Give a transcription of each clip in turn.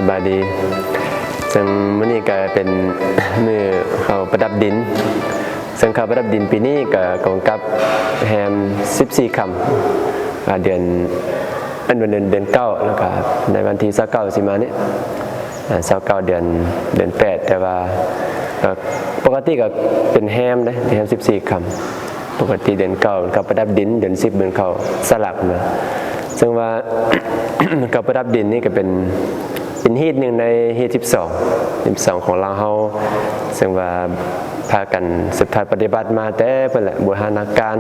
ສະບາຍດີ. ເຊິ່ງມື້ນີ້ກໍເປັນມື້ເຂົ້າປະດັບດິນ, ເຊິ່ງເຂົ້າປະດັບດິນປີນີ້ກໍກົງກັບແຮມສິບສີ່ຄ່ຳ ອາ ເດືອນ ອັນ ເດືອນ ເດືອນເກົ້າ ແລ້ວກໍໃນວັນທີຊາວເກົ້າຊິມານີ້ ອາ ຊາວເກົ້າ ເດືອນ ເດືອນແປດ. ແຕ່ວ່າ ເອີ ປົກກະຕິກໍເປັນແຮມເດ້ ແຮມສິບສີ່ຄ່ຳ. ປົກກະຕິເດືອນເກົ້າເຂົ້າປະດັບດິນ, ເດືອນສິບເປັນເຂົ້າສະຫຼັກນະ. ເຊິ່ງວ່າ ເຂົ້າປະດັບດິນນີ້ກໍເປັນ ເປັນຮີດໜຶ່ງໃນຮີດສິບສອງ ສິບສອງຂອງລາວເຮົາ, ເຊິ່ງວ່າພາກັນສືບທອດປະຕິບັດມາແຕ່ພຸ້ນແຫຼະ ບູຮານາການ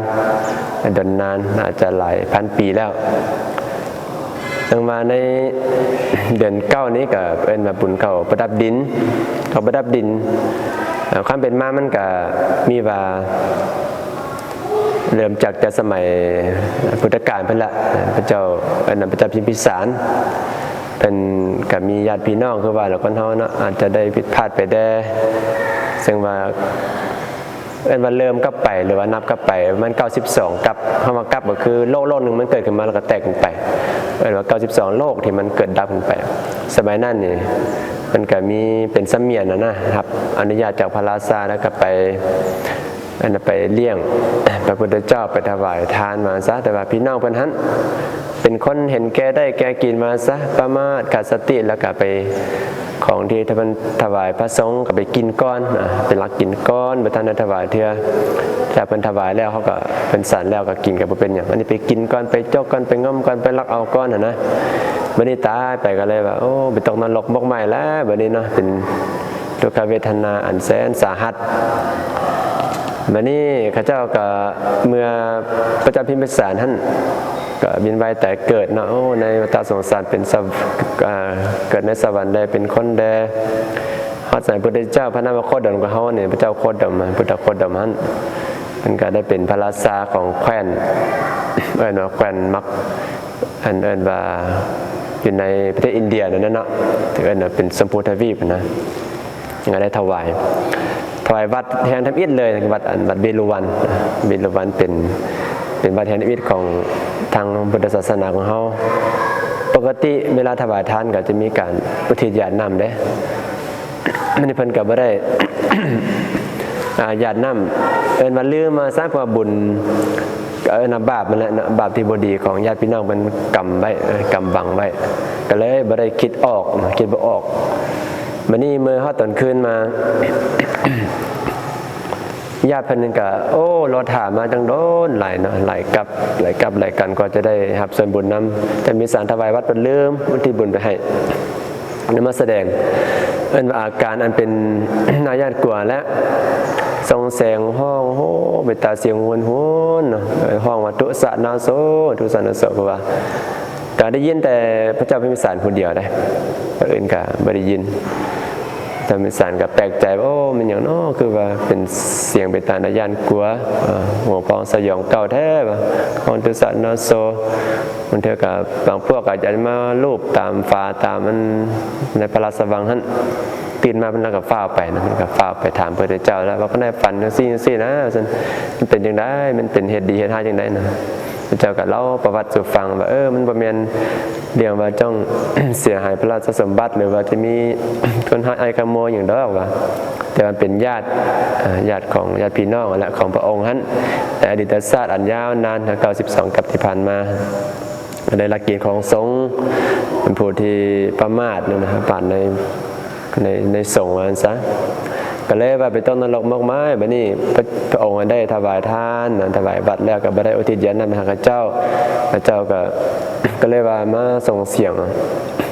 ດົນນານ ອາດຈະຫຼາຍພັນປີແລ້ວ. ເຊິ່ງວ່າໃນເດືອນເກົ້ານີ້ກໍເອີ້ນວ່າບຸນເຂົ້າປະດັບດິນ, ເຂົ້າປະດັບດິນ. ເອີ ຄວາມເປັນມາມັນກໍມີວ່າ ເລີ່ມຈາກແຕ່ສະໄໝພຸດທະການເພິ່ນລະ, ພະເຈົ້າ ອັນນັ້ນ ພະເຈົ້າພິມພິສານ ເພິ່ນກໍມີຍາດພີ່ນ້ອງ ຄືວ່າລະຄົນເຮົາເນາະ ອາດຈະໄດ້ຜິດພາດໄປແດ່, ເຊິ່ງວ່າ ເອີ້ນວ່າເລີ່ມກັບໄປ ຫຼືວ່ານັບກັບໄປປະມານເກົ້າສິບສອງກັບ. ຄຳວ່າກັບກໍຄືໂລກ ໂລກໜຶ່ງມັນເກີດຂຶ້ນມາແລ້ວກໍແຕກກັນໄປ, ເອີ້ນວ່າເກົ້າສິບສອງໂລກທີ່ມັນເກີດດັບກັນໄປ. ສະໄໝນັ້ນນີ້ ມັນກໍມີເປັນສະໝຽນນະນະ ຮັບອະນຸຍາດຈາກພະລາຊາ ແລ້ວກໍໄປ ອັນນັ້ນ ໄປລ້ຽງພະພຸດທະເຈົ້າ ໄປຖວາຍທານວ່າຊັ້ນຊະ. ແຕ່ວ່າພີ່ນ້ອງເພິ່ນຫັ້ນ ເປັນຄົນເຫັນແກ່ໄດ້ແກ່ກິນວ່າຊັ້ນຊະ, ປະໝາດຂາດສະຕິ ແລ້ວກໍໄປ ຂອງທີ່ເພິ່ນຖວາຍພະສົງກໍໄປກິນກ່ອນ, ອາ ເປັນຫຼັກກິນກ່ອນ ບໍ່ທັນໄດ້ຖວາຍເທື່ອ. ຖ້າເພິ່ນຖວາຍແລ້ວ ເຮົາກໍ ເພິ່ນສັນແລ້ວກໍກິນກໍບໍ່ເປັນຫຍັງ, ອັນນີ້ໄປກິນກ່ອນ ໄປຈົກກ່ອນ ໄປງ່ອມກ່ອນ ໄປລັກເອົາກ່ອນຫັ້ນນະ. ບັດນີ້ຕາຍໄປກໍເລີຍວ່າ ໂອ້ ໄປຕົກນະລົກໝົກໄໝ້ແລ້ວບັດນີ້ເນາະ, ເປັນທຸກຂະເວທະນາອັນແສນສາຫັດ. ບັດນີ້ເຂົາເຈົ້າກໍ ເມື່ອພະເຈົ້າພິມພິສານຫັ້ນ ກໍວິນໄວຕາຍເກີດເນາະ, ໂອ້ ໃນວັດຕະສົງສານເປັນສະ ເອີ ເກີດໃນສະຫວັນແດ່ ເປັນຄົນແດ່. ຮອດສະໄໝພຸດທະເຈົ້າ ພະນາມະໂຄດົມຂອງເຮົານີ້ ພະເຈົ້າໂຄດົມ ພຸດທະໂຄດົມຫັ້ນ ເພິ່ນກໍໄດ້ເປັນພະລາຊາຂອງແຂວນ ເອີ້ນວ່າແຂວນມັກ ອັນເອີ້ນວ່າຢູ່ໃນປະເທດອິນເດຍນັ້ນນະເນາະ, ເອີ້ນວ່າເປັນຊົມພູທະວີບນະ. ກໍໄດ້ຖວາຍ ຖວາຍວັດແຫ່ງທຳອິດເລີຍ, ວັດ ອັນ ວັດເວລຸວັນ. ເວລຸວັນເປັນ ເປັນວັດແຫ່ງທຳອິດຂອງທາງພຸດທະສາສະໜາຂອງເຮົາ. ປົກກະຕິເວລາຖວາຍທານກໍຈະມີການອຸທິດຢາດນ້ຳເດ້. ອັນນີ້ເພິ່ນກໍບໍ່ໄດ້ ອາ ຢາດນ້ຳ ເອີ້ນວ່າລືມວ່າຊັ້ນ, ເພາະວ່າບຸນ ກໍເອີ້ນວ່າບາບນັ້ນແຫຼະເນາະ, ບາບທີ່ບໍ່ດີຂອງຍາດພີ່ນ້ອງເພິ່ນກຳໄວ້ ເອີ ກຳບັງໄວ້, ກໍເລີຍບໍ່ໄດ້ຄິດອອກ ຄິດບໍ່ອອກ. ບັດນີ້ເມື່ອຮອດຕອນຄືນມາ ຍາດເພິ່ນນັ້ນກໍ ໂອ້ ລໍຖ້າມາຕັ້ງດົນຫຼາຍເນາະ, ຫຼາຍກັບ ຫຼາຍກັບຫຼາຍກັນ ກວ່າຈະໄດ້ຮັບສ່ວນບຸນນຳ. ແຕ່ມີສານຖວາຍວັດເພິ່ນລືມອຸທິດບຸນໄປໃຫ້. ນຳມາສະແດງ ເອີ້ນວ່າອາການອັນເປັນໜ້າຢ້ານກົວ ແລະ ສົ່ງສຽງຮ້ອງໂຮເປັນຕາສຽງໂຫຍຫວນເນາະ, ເອີ້ນຮ້ອງວ່າ ທຸສະນາໂສ ທຸສະນາໂສ, ເພາະວ່າກໍໄດ້ຍິນແຕ່ພະເຈົ້າພິມພິສານຜູ້ດຽວເດ້, ຄົນອື່ນກໍບໍ່ໄດ້ຍິນ. ພະເຈົ້າພິມພິສານກໍແປກໃຈວ່າ ໂອ້ ແມ່ນຫຍັງເນາະ ຄືວ່າເປັນສຽງເປັນຕາໜ້າຢ້ານກົວ, ເອີ ໂຫ ຮ້ອງສະຫຍອງເກົ່າແທ້ວ່າ, ຮ້ອງ ທຸສະນາໂສ. ບາງເທື່ອກໍບາງພວກກໍຈະມາລູບຕາມຝາຕາມອັນໃນພະລາຊະວັງຫັ້ນ. ຕື່ນມາເພິ່ນກໍຟ້າວໄປນະ, ເພິ່ນກໍຟ້າວໄປຖາມພະພຸດທະເຈົ້າແລ້ວວ່າ ຂ້ານ້ອຍຝັນຈັ່ງຊີ້ຈັ່ງຊີ້ນະ ວ່າຊັ້ນ, ມັນເປັນຈັ່ງໃດ? ມັນເປັນເຫດດີເຫດຮ້າຍຈັ່ງໃດນະ? ພະເຈົ້າກໍເລົ່າປະຫວັດສູ່ຟັງວ່າ ເອີ ມັນບໍ່ແມ່ນເລື່ອງວ່າຕ້ອງເສຍຫາຍພະລາຊະສົມບັດ ຫຼືວ່າຈະມີຄົນຮ້າຍອ້າຍຂະໂມຍຫຍັງດອກວ່າ, ແຕ່ວ່າເປັນຍາດ ອາ ຍາດຂອງຍາດພີ່ນ້ອງຫັ້ນແຫຼະ ຂອງພະອົງຫັ້ນ ໃນອະດີດຕະຊາດອັນຍາວນານ ເກົ້າສິບສອງກັບທີ່ຜ່ານມາ ກໍໄດ້ລັກກິນຂອງສົງ, ເປັນຜູ້ທີ່ປະໝາດນະ ປະໝາດໃນ ໃນ ໃນສົງວ່າຊັ້ນຊະ. ກໍເລີຍວ່າໄປຕົກນະລົກໝົກໄໝ້. ບັດນີ້ພະ ພະອົງໄດ້ຖວາຍທານນະ ຖວາຍວັດແລ້ວ ກໍບໍ່ໄດ້ອຸທິດຢາດນ້ຳໃຫ້ເຂົາເຈົ້າ, ເຂົາເຈົ້າກໍ ກໍເລີຍວ່າມາສົ່ງສຽງ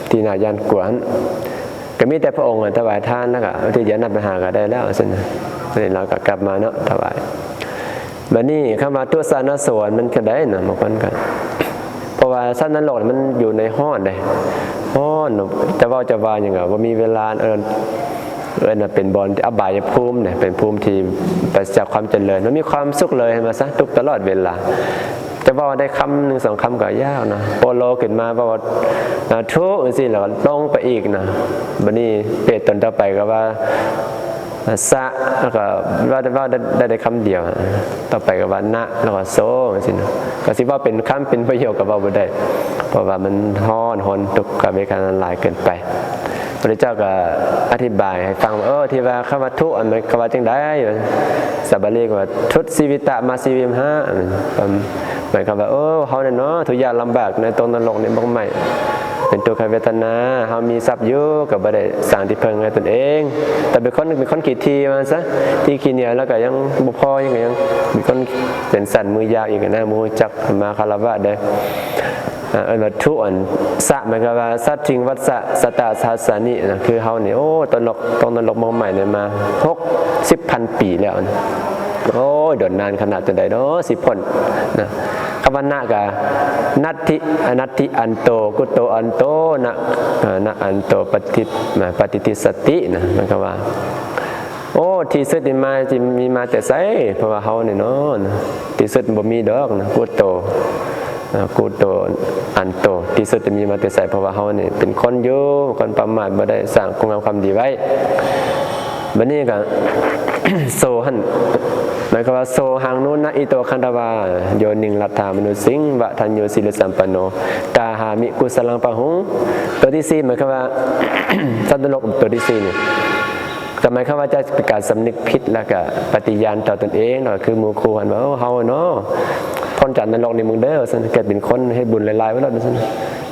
ທີ່ໜ້າຢ້ານກົວຫັ້ນ. ກໍມີແຕ່ພະອົງຖວາຍທານ ແລ້ວກໍອຸທິດຢາດນ້ຳໄປຫາກໍໄດ້ແລ້ວ ວ່າຊັ້ນນະ. ບັດນີ້ລາວກໍກັບມາເນາະ ຖວາຍ. ບັດນີ້ຄຳວ່າ ທຸສະນາໂສ ມັນຈັ່ງໃດນະ? ບາງຄົນກໍ ເພາະວ່າສັດນະລົກມັນຢູ່ໃນຮ້ອນເດ້, ຮ້ອນ ຈະເວົ້າຈະວ່າຫຍັງກໍບໍ່ມີເວລາ, ເອີ້ນ ເອີ້ນວ່າເປັນບ່ອນທີ່ອະບາຍພູມເດ້, ເປັນພູມທີ່ປາສະຈາກຄວາມຈະເລີນ, ບໍ່ມີຄວາມສຸກເລີຍ ວ່າຊະ, ທຸກຕະຫຼອດເວລາ. ຈະເວົ້າໄດ້ຄຳໜຶ່ງສອງຄຳກໍຍາກນະ, ໂປໂລຂຶ້ນມາເວົ້າວ່າ ອາ ທຸ ຈັ່ງຊີ້ ແລ້ວກໍລົງໄປອີກນະ. ບັດນີ້ເປດຕົນຕໍ່ໄປກໍວ່າ ສະ ແລ້ວກໍເວົ້າ ເວົ້າໄດ້ ໄດ້ຄຳດຽວ, ຕໍ່ໄປກໍວ່າ ນະ ແລ້ວກໍ ໂສ ຈັ່ງຊີ້ນະ. ກໍຊິເວົ້າເປັນຄຳເປັນປະໂຫຍກກໍເວົ້າບໍ່ໄດ້ ເພາະວ່າມັນຮ້ອນຮົນ ທຸກຂະເວທະນາຫຼາຍເກີນໄປ. ະພຸດທະເຈົ້າກໍອະທິບາຍໃຫ້ຟັງວ່າ ເອີ ທີ່ວ່າຄຳວ່າທຸກ ອັນໝາຍຄວາມວ່າຈັ່ງໃດ? ສາບາລີກໍວ່າ ທຸດຊີວິຕະມາຊີວິມຫະ ໝາຍຄວາມວ່າ ເອີ ເຮົານີ້ເນາະ ທຸກຍາກລຳບາກໃນຕົກນະລົກນີ້ ໝາກໄມ້ ເປັນທຸກຂະເວທະນາ ເຮົາມີຊັບຢູ່ກໍບໍ່ໄດ້ສ້າງທີ່ເພິ່ງໃຫ້ຕົນເອງ ແຕ່ເປັນຄົນ ເປັນຄົນຂີ້ຖີ່ວ່າຊັ້ນຊະ ຂີ້ຖີ່ໜຽວ ແລ້ວກໍຍັງບໍ່ພໍ ຍັງ ຍັງເປັນຄົນແຂນສັ້ນມືຍາວອີກນະ ບໍ່ຮູ້ຈັກມາຄາລະວະເດີ້. ເອີ້ນວ່າທຸອັນສະ ໝາຍຄວາມວ່າ ສັດທິງວັດສະ ສະຕາສະຫັດສານິນະ ຄືເຮົານີ້ ໂອ້ ຕົກນະລົກ ຕົກນະລົກໝາກໄມ້ນີ້ມາຫົກສິບພັນປີແລ້ວນະ ໂອ້ຍ ດົນນານຂະໜາດຈັ່ງໃດເນາະ ຊິພົ້ນນະ. ຄຳວ່ານະກະ ນັດທິ ອະນັດທິອັນໂຕ ກຸດໂຕອັນໂຕ ນະ ນະອັນໂຕ ປະຕິ ປະຕິທິສຕິນະ ໝາຍຄວາມວ່າ ໂອ້ ທີ່ສຸດນີ້ມາ ຊິມີມາແຕ່ໃສ? ເພາະວ່າເຮົານີ້ເນາະ ທີ່ສຸດບໍ່ມີດອກນະ ກຸດໂຕ ອາ ກຸດໂຕ ອັນໂຕ ທີ່ສຸດຈະມີມາແຕ່ໃສ? ເພາະວ່າເຮົານີ້ເປັນຄົນຢູ່ ຄົນປະໝາດ ບໍ່ໄດ້ສ້າງຄຸນງາມຄວາມດີໄວ້. ບັດນີ້ກໍ ໂສຫັນ ໝາຍຄວາມວ່າ ໂສຫັງນູນະ ອິໂຕຄັນທະວາ ໂຍນິງລັດຖາມະນຸດສິງ ວະທັນໂຍສິລິສຳປັນໂນ ຕາຫາມິກຸສະລັງປະຫຸງ. ຕົວທີສີ່ ໝາຍຄວາມວ່າ ສັດນະລົກຕົວທີສີ່ນີ້ ກໍໝາຍຄວາມວ່າຈະເປັນການສຳນຶກຜິດ ແລ້ວກໍປະຕິຍານຕໍ່ຕົນເອງ ແລ້ວກໍຄືໝູ່ຄູ່ຫັ້ນວ່າ ເອີ ເຮົາເນາະ ພົ້ນຈາກນະລົກນີ້ມຶງເດີ້ ວ່າຊັ້ນ ເກີດເປັນຄົນເຮັດບຸນຫຼາຍໆໄວ້ໂລດ ວ່າຊັ້ນ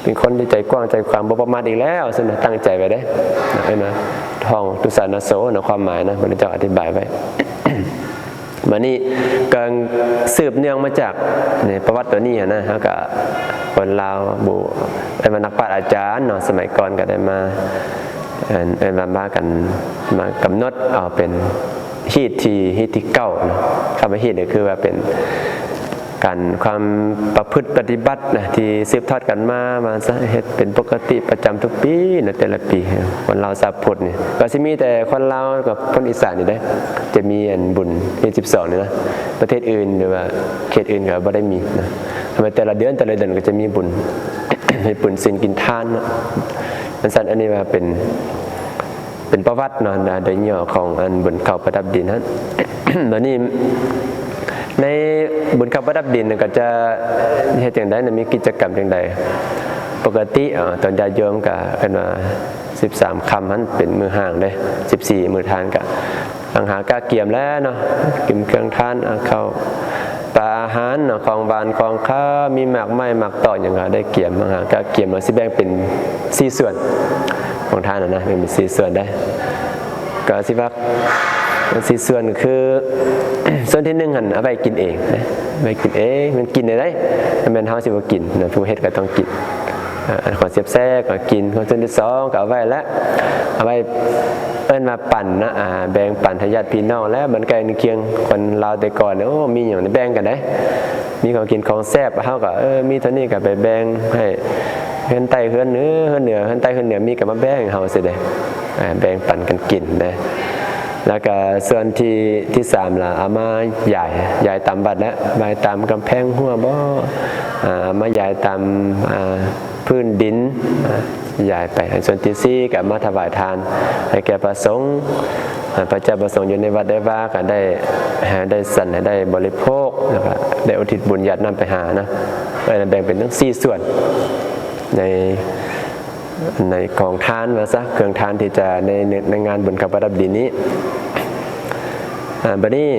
ເປັນຄົນທີ່ໃຈກວ້າງໃຈຂວາງ ບໍ່ປະໝາດອີກແລ້ວ ວ່າຊັ້ນ ຕັ້ງໃຈໄວ້ເດີ້ ເອີ້ນວ່າ ທ່ອງທຸສານະໂສນະ ຄວາມໝາຍນະ ພະພຸດທະເຈົ້າອະທິບາຍໄວ້. ບັດນີ້ກໍສືບເນື່ອງມາຈາກໃນປະຫວັດຕົວນີ້ຫັ້ນນະ ເຮົາກໍ ຄົນລາວບູ ເອີ້ນວ່ານັກປາດອາຈານເນາະ ສະໄໝກ່ອນກໍໄດ້ມາ ເອີ້ນ ເອີ້ນວ່າມາກັນ ມາກຳນົດເອົາເປັນຮີດທີ ຮີດທີເກົ້າເນາະ. ຄຳວ່າຮີດນີ້ຄືວ່າເປັນການ ຄວາມປະພຶດປະຕິບັດນະ ທີ່ສືບທອດກັນມາ ມາເຮັດເປັນປົກກະຕິປະຈຳທຸກປີນະ ແຕ່ລະປີ ຄົນລາວຊາວພຸດນີ້ ກໍຊິມີແຕ່ຄົນລາວກັບຄົນອີສານນີ້ເດ້ ຈະມີອັນບຸນທີສິບສອງນີ້ນະ. ປະເທດອື່ນ ຫຼືວ່າເຂດອື່ນກໍບໍ່ໄດ້ມີນະ ທຳໄມແຕ່ລະເດືອນ ແຕ່ລະເດືອນກໍຈະມີບຸນ ເຮັດບຸນສິນກິນທານເນາະ ຈັ່ງຊັ້ນ. ອັນນີ້ວ່າເປັນ ເປັນປະຫວັດເນາະ ໂດຍຫຍໍ້ຂອງອັນບຸນເຂົ້າປະດັບດິນຫັ້ນ. ບັດນີ້ໃນບຸນເຂົ້າປະດັບດິນກໍຈະເຮັດຈັ່ງໃດນະ ມີກິດຈະກຳຈັ່ງໃດ? ປົກກະຕິ ເອີ ຕອນຍາດໂຍມກໍເອີ້ນວ່າສິບສາມຄ່ຳຫັ້ນເປັນມື້ຫ້າງເດ້ ສິບສີ່ມື້ທານກໍ ຫາກະກຽມແຫຼະເນາະ ກຽມເຄື່ອງທານ ເຂົ້າປາອາຫານເນາະ ຂອງຫວານຂອງຄາວ ມີໝາກໄມ້ໝາກຕອກຫຍັງກໍໄດ້ກຽມ ຫາກະກຽມ ແລ້ວຊິແບ່ງເປັນສີ່ສ່ວນຂອງທານນະ ແບ່ງເປັນສີ່ສ່ວນໄດ້ ກໍຊິວ່າສີ່ສ່ວນຄື ສ່ວນທີໜຶ່ງຫັ້ນເອົາໄວ້ກິນເອງເດ້ ໄວ້ກິນເອງ ມັນກິນໄດ້ ບໍ່ແມ່ນເຮົາຊິບໍ່ກິນນະ ຜູ້ເຮັດກໍຕ້ອງກິນ. ອາ ອັນຂອງແຊບໆກໍກິນ ສ່ວນທີສອງກໍເອົາໄວ້ແລ້ວ ເອົາໄວ້ ເອີ້ນວ່າປັນນະ ອາ ແບ່ງປັນໃຫ້ຍາດພີ່ນ້ອງແລ້ວ ບ້ານໃກ້ເຮືອນຄຽງ ຄົນລາວແຕ່ກ່ອນ ໂອ້ ມີຫຍັງແບ່ງກັນໄດ໋ ມີຂອງກິນຂອງແຊບ ເຮົາກໍ ເອີ ມີເທົ່ານີ້ກໍໄປແບ່ງໃຫ້ເຮືອນໃຕ້ເຮືອນເໜືອ ເຮືອນເໜືອ ເຮືອນໃຕ້ເຮືອນເໜືອ ມີກໍມາແບ່ງໃຫ້ເຮົາຊີ້ເດ້ ອາ ແບ່ງປັນກັນກິນນະ. ແລ້ວກໍສ່ວນທີ ທີສາມລະ ເອົາມາຢາຍ ຢາຍຕາມວັດແຫຼະ ຢາຍຕາມກຳແພງຮົ້ວບໍ ອາ ເອົາມາຢາຍຕາມ ອາ ພື້ນດິນ ອາ ຢາຍໄປ. ອັນສ່ວນທີສີ່ກໍເອົາມາຖວາຍທານໃຫ້ແກ່ພະສົງ ອາ ພະເຈົ້າພະສົງຢູ່ໃນວັດໃດວາ ກໍໄດ້ ໃຫ້ໄດ້ສັນ ໃຫ້ໄດ້ບໍລິໂພກ ແລ້ວກໍໄດ້ອຸທິດບຸນຢາດນ້ຳໄປຫານະ. ເອີ ແບ່ງເປັນທັງສີ່ສ່ວນໃນ ໃນຂອງທານວ່າຊະ ເຄື່ອງທານທີ່ຈະໃນ ໃນ ໃນງານບຸນເຂົ້າປະດັບດິນນີ້. ອາ ບັດນີ້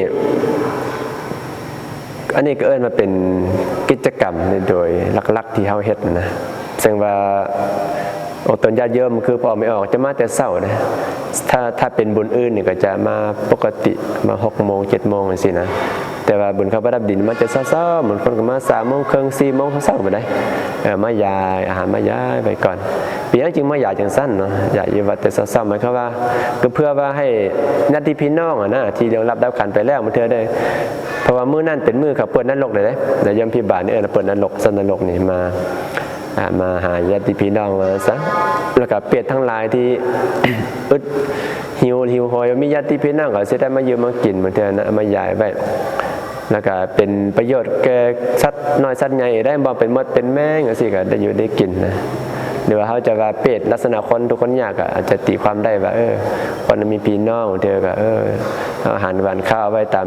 ອັນນີ້ກໍເອີ້ນວ່າເປັນກິດຈະກຳໂດຍຫຼັກໆທີ່ເຮົາເຮັດນະ ເຊິ່ງວ່າອອກຕົນຍາດໂຍມ ຄືພໍ່ແມ່ອອກຈະມາແຕ່ເຊົ້າເດ້ ຖ້າ ຖ້າເປັນບຸນອື່ນນີ້ກໍຈະມາປົກກະຕິ ມາຫົກໂມງ ເຈັດໂມງຈັ່ງຊີ້ນະ. ແຕ່ວ່າບຸນເຂົ້າປະດັບດິນມາແຕ່ເຊົ້າໆ ບາງຄົນກໍມາສາມໂມງເຄິ່ງ ສີ່ໂມງເຊົ້າໆ ພຸ້ນໃດ໋ ເອີ ມາຢາຍອາຫານ ມາຢາຍໄວ້ກ່ອນ. ເປັນຫຍັງຈຶ່ງມາຢາຍຈັ່ງຊັ້ນເນາະ ຢາຍຢູ່ວັດແຕ່ເຊົ້າໆ ໝາຍຄວາມວ່າ ກໍເພື່ອວ່າໃຫ້ຍາດຕິພີ່ນ້ອງຫັ້ນນະ ທີ່ລ່ວງລັບດັບຂັນໄປແລ້ວ ບາງເທື່ອໄດ້ ເພາະວ່າມື້ນັ້ນເປັນມື້ເຂົາເປີດນະລົກເດ້ ແລະ ຍາມພິບານນີ້ ເອີ ເປີດນະລົກ ສັດນະລົກນີ້ມາ ອາ ມາຫາຍາດຕິພີ່ນ້ອງວ່າຊັ້ນ ແລ້ວກໍເປດທັງຫຼາຍທີ່ອຶດຫິວ ຫິວໂຫຍ ມີຍາດຕິພີ່ນ້ອງກໍຊິໄດ້ມາຢູ່ມາກິນ ບາງເທື່ອນະ ມາຢາຍໄວ້ ແລ້ວກໍເປັນປະໂຫຍດແກ່ສັດນ້ອຍສັດໃຫຍ່ໄດ້ ບໍ່ເປັນມົດເປັນແມງຈັ່ງຊີ້ ກໍໄດ້ຢູ່ໄດ້ກິນນະ. ຫຼືວ່າເຮົາຈະວ່າເປດ ລັກສະນະຄົນທຸກຄົນຍາກ ກໍອາດຈະຕີຄວາມໄດ້ວ່າ ເອີ ຄົນມີພີ່ນ້ອງ ບາງເທື່ອກໍ ເອີ ເອົາອາຫານຫວານຄາວໄວ້ຕາມ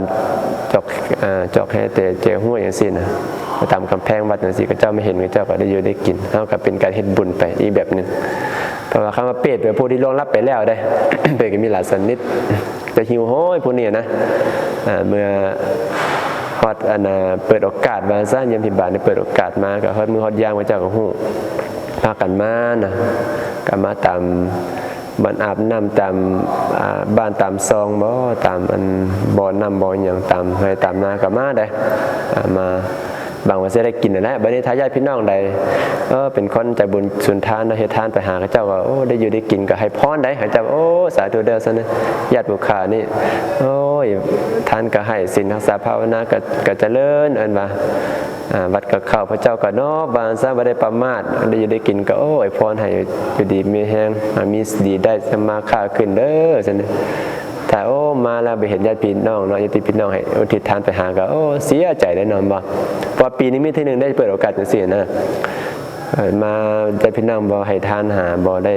ຈອກ ອາ ຈອກແຮແຕ່ແຈຫ້ວຍຈັ່ງຊີ້ນະ ໄປຕາມກຳແພງວັດຈັ່ງຊີ້ ເຂົາເຈົ້າມາເຫັນ ເຂົາເຈົ້າກໍໄດ້ຢູ່ໄດ້ກິນ ເຮົາກໍເປັນການເຮັດບຸນໄປອີກແບບໜຶ່ງ. ເພາະວ່າຄຳວ່າເປດ ເປັນຜູ້ທີ່ລ່ວງລັບໄປແລ້ວເດ້ ເປັນກໍມີຫຼາຍຊະນິດ ຈະຫິວໂຫຍຜູ້ນີ້ນະ. ເອີ ເມື່ອຮອດອັນນ່າ ເປີດໂອກາດວ່າຊັ້ນ ຍາມພິບານນີ້ເປີດໂອກາດມາ ກໍຮອດມື້ຮອດຍາມ ເຂົາເຈົ້າກໍຮູ້ ພາກັນມານະ ກໍມາຕາມບ່ອນອາບນ້ຳ ຕາມ ອ່າ ບ້ານຕາມຊ່ອງບໍ ຕາມອັນບໍ່ນ້ຳບໍ່ຫຍັງ ຕາມໄຮ່ຕາມນາກໍມາເດ້ ອ່າ ມາ ຫວັງວ່າຊິໄດ້ກິນນັ້ນແຫຼະ. ບັດນີ້ຖ້າຍາດພີ່ນ້ອງໃດ ເອີ ເປັນຄົນໃຈບຸນສຸນທານເນາະ ເຮັດທານໄປຫາເຂົາເຈົ້າກໍ ໂອ້ ໄດ້ຢູ່ໄດ້ກິນກໍໃຫ້ພອນໄດ໋ ເຂົາເຈົ້າ ໂອ້ ສາທຸເດີຊັ້ນນະ. ຍາດຜູ້ຂ້ານີ້ ໂອ້ຍ ທານກໍໃຫ້ ສິນຮັກສາພາວະນາກໍ ກໍຈະເລີນ ເອີ້ນວ່າ ອ່າ ວັດກໍເຂົ້າ ພະເຈົ້າກໍນອບ ວ່າຊັ້ນ ບໍ່ໄດ້ປະໝາດ ໄດ້ຢູ່ໄດ້ກິນກໍ ໂອ້ ອວຍພອນໃຫ້ຢູ່ດີມີແຮງ ອ່າ ມີດີໄດ້ສຳມາຄ້າຂຶ້ນເດີຊັ້ນນະ. ຖ້າ ໂອ້ ມາແລ້ວໄປເຫັນຍາດພີ່ນ້ອງເນາະ ຍາດພີ່ນ້ອງໃຫ້ອຸທິດທານໄປຫາກໍ ໂອ້ ເສຍໃຈເດ້ເນາະ ແມ່ນບໍ່? ເພາະວ່າປີໜຶ່ງມີເທື່ອໜຶ່ງໄດ້ເປີດໂອກາດຈັ່ງຊີ້ນະ ເອີ ມາຍາດພີ່ນ້ອງບໍ່ໃຫ້ທານຫາ ບໍ່ໄດ້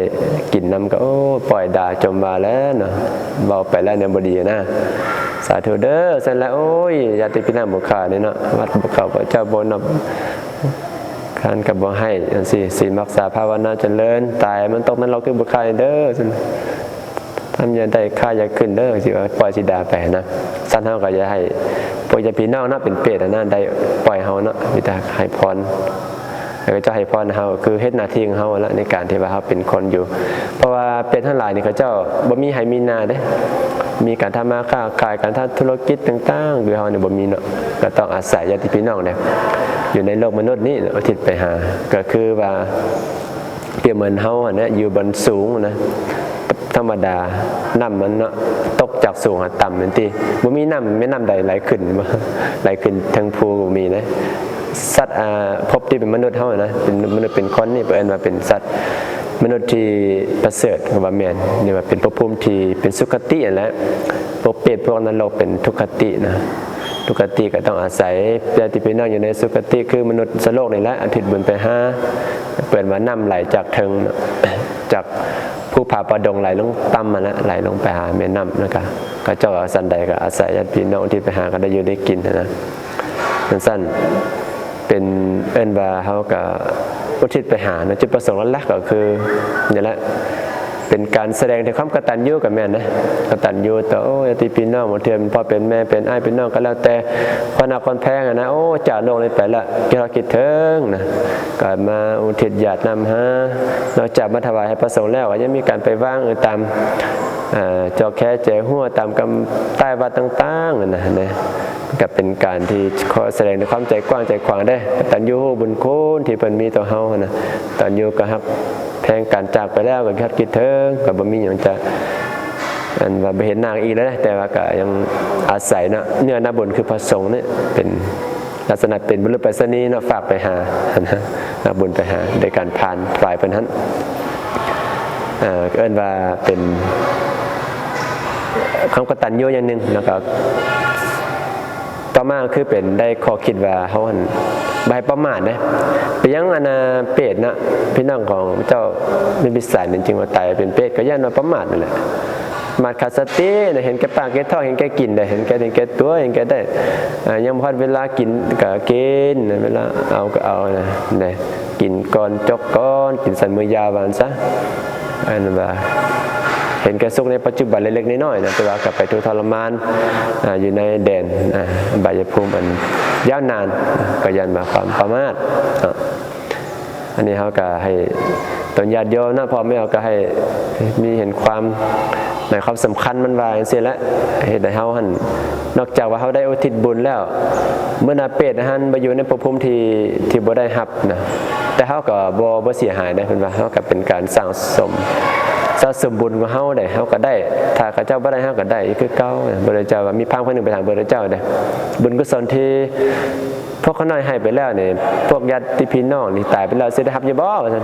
ກິນນຳກໍ ໂອ້ ປ່ອຍດ່າຈົ່ມວ່າແລ້ວເນາະ ເວົ້າໄປແລ້ວແນວບໍ່ດີນະ. ສາທຸເດີ ຊັ້ນລະ ໂອ້ຍ ຍາດພີ່ນ້ອງບໍ່ຂາດນີ້ເນາະ ວັດບໍ່ເຂົ້າ ພະເຈົ້າບໍ່ນອບ ທານກໍບໍ່ໃຫ້ ຈັ່ງຊີ້ ສິນຮັກສາພາວະນາຈະເລີນ ຕາຍມັນຕົກນະລົກຄືບໍ່ຂາດເດີ ຊັ້ນ ທຳຢ່າໄດ້ ຂ້າຢ່າຂຶ້ນເດີ ຊິວ່າປ່ອຍຊິດ່າໄປນະ. ຊັ້ນເຮົາກໍຢ່າໃຫ້ພວກຍາດພີ່ນ້ອງເນາະ ເປັນເປດຫັ້ນນະ ໄດ້ປ່ອຍເຮົາເນາະ ມີແຕ່ໃຫ້ພອນ ແລ້ວກໍຈະໃຫ້ພອນເຮົາ ຄືເຮັດໜ້າທີ່ຂອງເຮົາຫັ້ນລະ ໃນການທີ່ວ່າເຮົາເປັນຄົນຢູ່. ເພາະວ່າເປດທັງຫຼາຍນີ້ ເຂົາເຈົ້າບໍ່ມີໄຮ່ມີນາເດ້ ມີການທຳມາຄ້າຂາຍ ການທຳທຸລະກິດຕ່າງໆ ຄືເຮົານີ້ບໍ່ມີເນາະ ກໍຕ້ອງອາໄສຍາດພີ່ນ້ອງເດ້ ຢູ່ໃນໂລກມະນຸດນີ້ ອຸທິດໄປຫາ ກໍຄືວ່າ ປຽບເໝືອນເຮົາຫັ້ນນະ ຢູ່ບ່ອນສູງນະ ທຳມະດານ້ຳມັນເນາະ ຕົກຈາກສູງຫາຕ່ຳແມ່ນຕິ ບໍ່ມີນ້ຳ ແມ່ນ້ຳໃດໄຫຼຂຶ້ນ ໄຫຼຂຶ້ນເທິງພູບໍ່ມີນະ. ສັດ ອ່າ ພົບທີ່ເປັນມະນຸດເຮົານະ ເປັນມະນຸດເປັນຄົນນີ້ ເອີ້ນວ່າເປັນສັດມະນຸດທີ່ປະເສີດ ກໍວ່າແມ່ນ ເອີ້ນວ່າເປັນພົບພູມທີ່ເປັນສຸຄະຕິຫັ້ນແຫຼະ. ພວກເປດພວກນະລົກເປັນທຸກຄະຕິນະ ທຸກຄະຕິກໍຕ້ອງອາໄສຍາດພີ່ນ້ອງຢູ່ໃນສຸຄະຕິ ຄືມະນຸດສະໂລກນີ້ແຫຼະ ອຸທິດບຸນໄປຫາ ເອີ້ນວ່ານ້ຳໄຫຼຈາກເທິງ ຈາກພູຜາປ່າດົງໄຫຼລົງຕ່ຳຫັ້ນແຫຼະ ໄຫຼລົງໄປຫາແມ່ນ້ຳ ແລ້ວກະເຂົາເຈົ້າວ່າຊັ້ນໃດກໍອາໄສຍາດພີ່ນ້ອງທີ່ໄປຫາກໍໄດ້ຢູ່ໄດ້ກິນຫັ້ນນະ. ຈັ່ງຊັ້ນ ເປັນ ເອີ້ນວ່າເຮົາກໍອຸທິດໄປຫາເນາະ ຈຸດປະສົງຫຼັກໆກໍຄືນີ້ແຫຼະ ເປັນການສະແດງເຖິງຄວາມກະຕັນຍູກໍແມ່ນນະ ກະຕັນຍູຕໍ່ ໂອ້ ຍາດພີ່ນ້ອງ ບາງເທື່ອເປັນພໍ່ເປັນແມ່ ເປັນອ້າຍເປັນນ້ອງກໍແລ້ວແຕ່ ຄົນຮັກຄົນແພງຫັ້ນນະ ໂອ້ ຈາກໂລກນີ້ໄປແລ້ວ ຄິດຮອດຄິດເຖິງນະ ກໍມາອຸທິດຢາດນ້ຳຫາ ນອກຈາກມາຖວາຍໃຫ້ພະສົງແລ້ວ ກໍຍັງມີການໄປວາງ ເອີ ຕາມ ເອີ ຈອກແຄແຈຫົວ ຕາມກຳໃຕ້ວັດຕ່າງໆ ຫັ້ນນະ ກໍເປັນການທີ່ຂໍສະແດງໃນຄວາມໃຈກວ້າງໃຈຂວາງເດ້ ກະຕັນຍູຮູ້ບຸນຄຸນທີ່ເພິ່ນມີຕໍ່ເຮົາຫັ້ນນະ. ຕອນຢູ່ກໍຮັກແພງກັນ ຈາກໄປແລ້ວກໍຄິດຮອດຄິດເຖິງ ກໍບໍ່ມີຫຍັງຈະ ອັນວ່າບໍ່ເຫັນໜ້າກັນອີກແລ້ວ ແຕ່ວ່າກໍຍັງອາໄສເນາະ ເນື້ອນາບຸນຄືພະສົງນີ້ ເປັນລັກສະນະເປັນບຸລຸດໄປສະນີເນາະ ຝາກໄປຫາ ນາບຸນໄປຫາ ໂດຍການຜ່ານຖວາຍເພິ່ນຫັ້ນ ເອີ້ນວ່າເປັນຄວາມກະຕັນຍູຢ່າງໜຶ່ງ ແລ້ວກໍ ຕໍ່ມາກໍຄືເປັນໄດ້ຂໍ້ຄິດວ່າເຮົາຫັ້ນບໍ່ໃຫ້ປະໝາດເດ້. ເປັນຫຍັງອັນນ່າເປດນະ ພີ່ນ້ອງຂອງເຈົ້າມີວິສັຍນັ້ນ ຈຶ່ງວ່າຕາຍເປັນເປດ ກໍຍ້ອນວ່າປະໝາດນັ້ນແຫຼະ ປະໝາດຂາດສະຕິນະ ເຫັນແກ່ປາກແກ່ທ້ອງ ເຫັນແກ່ກິນໄດ້ ເຫັນແກ່ ເຫັນແກ່ຕົວ ເຫັນແກ່ໄດ້ ອາ ຍັງບໍ່ຮອດເວລາກິນກໍກິນ ເວລາເອົາກໍເອົານະ ໄດ້ ກິນກ່ອນ ຈົກກ່ອນ ກິນສັນມື້ຍາວວ່າຊັ້ນຊະ ອັນວ່າເຫັນແກ່ສຸກໃນປັດຈຸບັນເລັກໆນ້ອຍໆນະ ແຕ່ວ່າກໍໄປທຸກທໍລະມານ ອາ ຢູ່ໃນແດນ ອາ ອະບາຍະພູມອັນຍາວນານ ກໍຢ້ານວ່າຄວາມປະໝາດເນາະ. ອັນນີ້ເຮົາກໍໃຫ້ຕົນຍາດໂຍມເນາະ ພໍ່ແມ່ເຮົາກໍໃຫ້ມີເຫັນຄວາມ ໃນຄວາມສຳຄັນມັນວ່າຈັ່ງຊີ້ແຫຼະ ເຮັດໃຫ້ເຮົາຫັ້ນ ນອກຈາກວ່າເຮົາໄດ້ອຸທິດບຸນແລ້ວ ເມື່ອນາເປດຫັ້ນໄປຢູ່ໃນພົບພູມທີ່ ທີ່ບໍ່ໄດ້ຮັບນະ ແຕ່ເຮົາກໍບໍ່ ບໍ່ເສຍຫາຍເດ້ ເພິ່ນວ່າເຮົາກໍເປັນການສ້າງສົມ ສະສົມບຸນຂອງເຮົາເດ້ ເຮົາກໍໄດ້ ຖ້າເຂົາເຈົ້າບໍ່ໄດ້ ເຮົາກໍໄດ້ຄືເກົ່າ. ພະພຸດທະເຈົ້າວ່າ ມີພາມຄົນໜຶ່ງໄປຖາມພະພຸດທະເຈົ້າເດ້ ບຸນກຸສົນທີ່ ພວກຂ້ານ້ອຍໃຫ້ໄປແລ້ວນີ້ ພວກຍາດຕິພີ່ນ້ອງທີ່ຕາຍໄປແລ້ວຊິໄດ້ຮັບຢູ່ບໍ່? ວ່າຊັ້ນ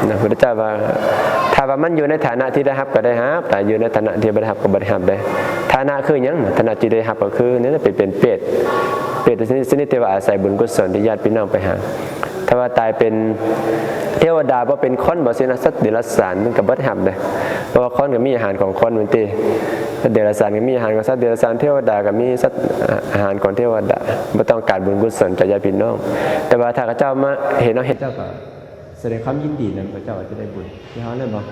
ນະ. ພຸດທະເຈົ້າວ່າ ຖ້າວ່າມັນຢູ່ໃນຖານະທີ່ໄດ້ຮັບກໍໄດ້ຮັບ, ຖ້າຢູ່ໃນຖານະທີ່ບໍ່ໄດ້ຮັບກໍບໍ່ໄດ້ຮັບເດ້. ຖານະຄືຫຍັງ? ຖານະທີ່ໄດ້ຮັບກໍຄືນີ້ແຫຼະ ເປັນ ເປັນເປດ, ເປດຊະນິດ ຊະນິດທີ່ວ່າອາໄສບຸນກຸສົນທີ່ຍາດພີ່ນ້ອງໄປຫາ. ຖ້າວ່າຕາຍເປັນເທວະດາ ບໍ່ເປັນຄົນ ບໍ່ຊີ້ນະ, ສັດເດຍລະສານມັນກໍບໍ່ໄດ້ຮັບເດ້. ເພາະວ່າຄົນກໍມີອາຫານຂອງຄົນແມ່ນຕິ, ສັດເດຍລະສານກໍມີອາຫານຂອງສັດເດຍລະສານ, ເທວະດາກໍມີສັດ ອາຫານຂອງເທວະດາ, ບໍ່ຕ້ອງການບຸນກຸສົນຈາກຍາດພີ່ນ້ອງ. ແຕ່ວ່າຖ້າເຂົາເຈົ້າມາເຫັນເຮົາເຮັດ ເຂົາເຈົ້າກໍ ສະແດງຄວາມຍິນດີນຳ ເຂົາເຈົ້າອາດຈະໄດ້ບຸນ ຄືເຮົານັ້ນບໍ່?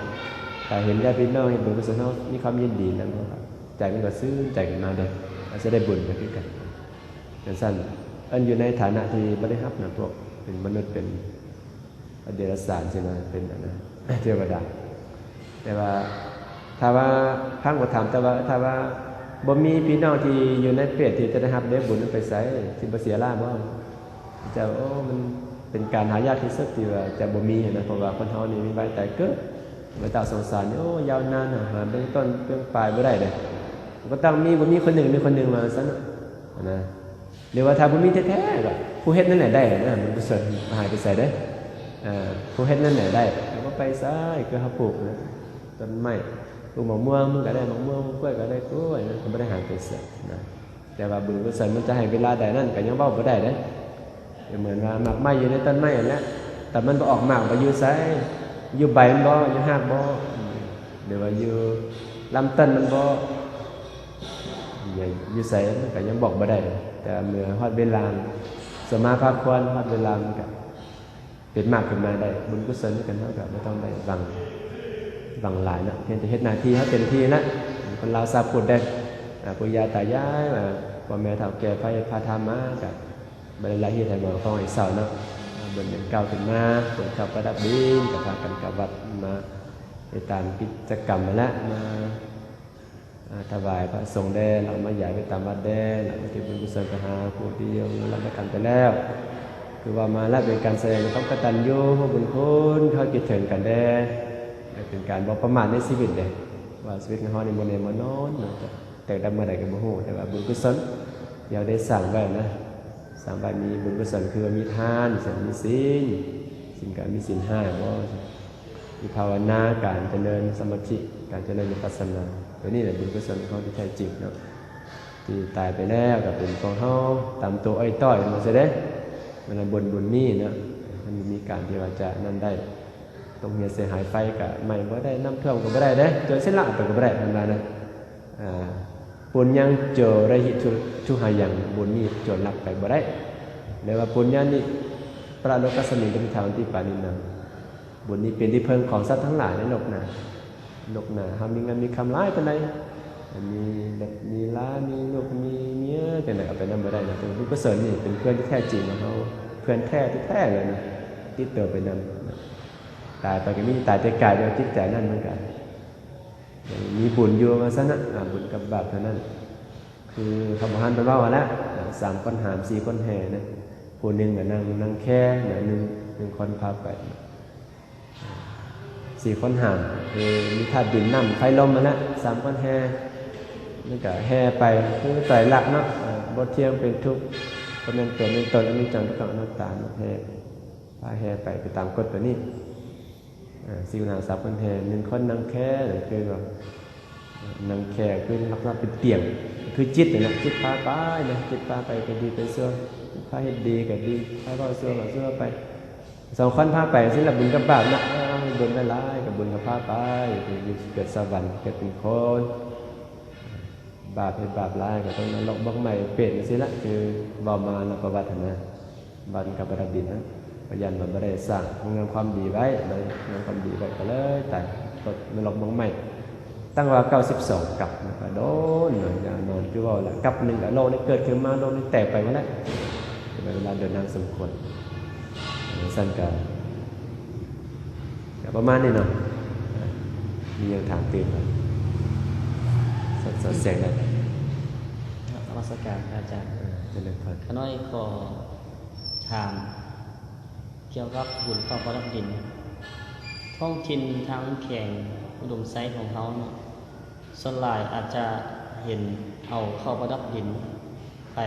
ຖ້າເຫັນຍາດພີ່ນ້ອງເຮັດບຸນກຸສົນ ເຮົາມີຄວາມຍິນດີນຳ ໃຈມັນກໍຊື່ນໃຈຂຶ້ນມາເດ້ ອາດຈະໄດ້ບຸນກໍຄືກັນ. ຈັ່ງຊັ້ນ ອັນຢູ່ໃນຖານະທີ່ບໍ່ໄດ້ຮັບນະ ພວກເປັນມະນຸດ ເປັນ ເປັນເດຍລະສານຊີ້ນະ ເປັນອັນນະ ເທວະດາ. ແຕ່ວ່າຖ້າວ່າ ພັງບໍ່ຖາມ ແຕ່ວ່າຖ້າວ່າບໍ່ມີພີ່ນ້ອງທີ່ຢູ່ໃນເປດທີ່ຈະໄດ້ຮັບເດບຸນນັ້ນໄປໃສ ຊິບໍ່ເສຍຫຼາຍບໍ່? ເຈົ້າ ໂອ້ ມັນເປັນການຫາຍາກທີ່ສຸດທີ່ວ່າຈະບໍ່ມີນະ ເພາະວ່າຄົນເຮົານີ້ມີວາຍຕາຍເກີດ ວັດຕະສົງສານນີ້ ໂອ້ ຍາວນານນະ ຫາເບື້ອງຕົ້ນເບື້ອງປາຍບໍ່ໄດ້ເດ້. ກໍຕ້ອງມີ ບໍ່ມີຄົນໜຶ່ງ ມີຄົນໜຶ່ງວ່າຊັ້ນນະ ນະ. ຫຼືວ່າຖ້າບໍ່ມີແທ້ໆ ກໍຜູ້ເຮັດນັ້ນແຫຼະໄດ້ນະ ມັນບໍ່ເສີນຫາຍໄປໃສເດ້. ເອີ ຜູ້ເຮັດນັ້ນແຫຼະໄດ້ ກໍບໍ່ໄປໃສ ຄືເຮົາປູກນະ ຕົ້ນໄມ້ ປູກໝາກມ່ວງ ມັນກໍໄດ້ໝາກມ່ວງ ກ້ວຍກໍໄດ້ກ້ວຍ ມັນກໍບໍ່ໄດ້ຫາຍໄປໃສນະ. ແຕ່ວ່າບຸນກຸສົນມັນຈະໃຫ້ເວລາໃດນັ້ນ ກໍຍັງເວົ້າບໍ່ໄດ້ເດ້. ກໍເໝືອນວ່າໝາກໄມ້ຢູ່ໃນຕົ້ນໄມ້ຫັ້ນແຫຼະ ແຕ່ມັນບໍ່ອອກໝາກ ມັນຢູ່ໃສ? ຢູ່ໃບມັນບໍ່? ຢູ່ຮາກບໍ່? ຫຼືວ່າຢູ່ລຳຕົ້ນມັນບໍ່? ຢູ່ໃສ ມັນກໍຍັງບອກບໍ່ໄດ້. ແຕ່ເມື່ອຮອດເວລາ ສະມາພາຄວນ ຮອດເວລາມັນກໍເປັນໝາກຂຶ້ນມາໄດ້. ບຸນກຸສົນນີ້ກັນ ເຮົາກໍບໍ່ຕ້ອງໄດ້ຫວັງ ຫວັງຫຼາຍເນາະ ພຽງແຕ່ເຮັດໜ້າທີ່ເຮົາເຕັມທີ່ນະ. ຄົນລາວຊາວພຸດເດ້ ອາ ປູ່ຍ່າຕາຍາຍ ອາ ພໍ່ແມ່ເຖົ້າແກ່ ໃຜພາທຳມາ ກໍບໍ່ໄດ້ລະເຮັດໃຫ້ໝໍ້ຄອງໃຫ້ເຊົາເນາະ. ອາ ບຸນເດືອນເກົ້າຂຶ້ນມາ ຄົນເຂົ້າປະດັບດິນ ກໍພາກັນກັບວັດມາເຮັດຕາມກິດຈະກຳຫັ້ນແຫຼະ ມາ ອາ ຖວາຍພະສົງແດ່ ແລ້ວມາຢາຍໄປຕາມວັດແດ່ ແລ້ວອຸທິດບຸນກຸສົນໄປຫາຜູ້ທີ່ລ່ວງລັບໃນກັນໄປແລ້ວ. ຄືວ່າມາລະເປັນການສະແດງຄວາມກະຕັນຍູຮູ້ບຸນຄຸນ ເຮົາຄິດເຖິງກັນແດ່ ແລະ ເປັນການບໍ່ປະໝາດໃນຊີວິດເດ້ ວ່າຊີວິດຂອງເຮົານີ້ບໍ່ແນ່ບໍ່ນອນເນາະ ຈະແຕກດັບເມື່ອໃດກໍບໍ່ຮູ້. ແຕ່ວ່າບຸນກຸສົນທີ່ເຮົາໄດ້ສ້າງໄວ້ນະ ສ້າງໄວ້ ມີບຸນກຸສົນ ຄືວ່າມີທານ ມີສິນ ມີສິນ ກໍມີສິນຫ້າບໍ່? ມີພາວະນາ ການຈະເລີນສະມາທິ ການຈະເລີນວິປັດສະນາ ຕົວນີ້ແຫຼະບຸນກຸສົນຂອງທີ່ແທ້ຈິງເນາະ. ທີ່ຕາຍໄປແລ້ວກໍເປັນພວກເຮົາຕາມໂຕອ້ອຍຕ້ອຍມາຊະເດ້. ມັນບຸນ ບຸນນີ້ເນາະ ມັນມີການທີ່ວ່າຈະນັ້ນໄດ້ ຕົກເຫື່ອເສຍຫາຍໄຟກໍໄໝ້ບໍ່ໄດ້ ນ້ຳຖ້ວມກໍບໍ່ໄດ້ເດ້ ໂຈນຊິລັກເອົາໄປກໍບໍ່ໄດ້ ເພິ່ນວ່ານະ. ອາ ປຸນຍັງໂຈຣະຫິ ທຸ ທຸຫາຍັງ ບຸນນີ້ໂຈນລັກໄປບໍ່ໄດ້. ແລະວ່າ ປຸນຍານິ ປະໂລກັດສະມິງ ປະຕິຖາວັນຕິ ປານີນາງ ບຸນນີ້ເປັນທີ່ເພິ່ງຂອງສັດທັງຫຼາຍໃນໂລກໜ້າ. ໂລກໜ້າເຮົາມີເງິນມີຄຳຫຼາຍປານໃດ ມີລົດມີລາ ມີລູກມີເມຍ ຈັ່ງໃດເອົາໄປນຳບໍ່ໄດ້ນະ. ບຸນກຸສົນນີ້ເປັນເພື່ອນທີ່ແທ້ຈິງຂອງເຮົາ ເພື່ອນແທ້ແທ້ເລີຍນະ ຕິດໂຕໄປນຳ. ຕາຍໄປກໍມີຕາຍແຕ່ກາຍ ແຕ່ວ່າຈິດໃຈນັ້ນມັນກໍຍັງມີບຸນຢູ່ວ່າຊັ້ນນະ. ອາ ບຸນກັບບາບເທົ່ານັ້ນ ຄືພະບູຮານເພິ່ນເວົ້າຫັ້ນແຫຼະ ສາມຄົນຫາມ ສີ່ຄົນແຫ່ນະ ຜູ້ໜຶ່ງກໍນັ່ງ ນັ່ງແຄນະ ໜຶ່ງ ໜຶ່ງຄົນພາໄປ ສີ່ຄົນຫາມ ຄືມີທາດດິນ ນ້ຳ ໄຟ ລົມຫັ້ນແຫຼະ ສາມຄົນແຫ່ ມັນກໍແຫ່ໄປ ຄືໄຕຣລັກເນາະ ບໍ່ທ່ຽງເປັນທຸກ ບໍ່ແມ່ນຕົວແມ່ນຕົນ ອະນິດຈັງ ທຸກຂັງ ອະນັດຕາ ແຫ່ ພາແຫ່ໄປ ໄປຕາມກົດຕົວນີ້. ອາ ສີ່ຄົນຫາມ ສາມຄົນແຫ່ ໜຶ່ງຄົນນັ່ງແຄນ ຄືວ່ານັ່ງແຄ ຄືລັກສະນະເປັນຕຽງ ຄືຈິດຫັ້ນນະ ຈິດພາໄປນະ ຈິດພາໄປເປັນດີເປັນຊົ່ວ ພາເຮັດດີກໍດີ ພາເວົ້າຊົ່ວກໍຊົ່ວໄປ. ສອງຄົນພາໄປຈັ່ງຊີ້ລະ ບຸນກັບບາບນະ ເອີ ບຸນໄປຫຼາຍກໍບຸນກໍພາໄປ ໄປຢູ່ເກີດສະຫວັນ ເກີດເປັນຄົນ ບາບເຮັດບາບຫຼາຍກໍຕ້ອງນະລົກເບິ່ງໄໝ້ເປດຈັ່ງຊີ້ລະ ຄືເວົ້າມານຳປະຫວັດຫັ້ນນະ ບ້ານກັບປະດັບດິນນະ ກໍຢ້ານວ່າບໍ່ໄດ້ສ້າງຄຸນງາມຄວາມດີໄວ້ ບໍ່ໄດ້ຄຸນງາມຄວາມດີໄວ້ ກໍເລີຍຕາຍຕົກນະລົກເບິ່ງໄໝ້. ຕັ້ງວ່າເກົ້າສິບສອງກັບນະ ກໍໂດນເນາະ ຢ່ານອນ ຄືເວົ້າແຫຼະ ກັບໜຶ່ງກໍໂລກນີ້ເກີດຂຶ້ນມາ ໂລກນີ້ແຕກໄປໝົດແລ້ວ ເວລາໂດນນານສົມຄວນ. ຊັ້ນກໍ ກໍປະມານນີ້ເນາະ ມີຫຍັງຖາມຕື່ມບໍ່? ສອດ ສອດແຊກໄດ້. ນະມັດສະການພະອາຈານ. ເອີ ຈະເລີນພອນ. ຂ້ານ້ອຍຂໍຖາມກ່ຽວກັບບຸນເຂົ້າປະດັບດິນ ທ້ອງຖິ່ນທາງແຂວງອຸດົມໄຊຂອງເຮົາເນາະ ສ່ວນຫຼາຍອາດຈະເຫັນເອົາເຂົ້າປະດັບດິນໄປ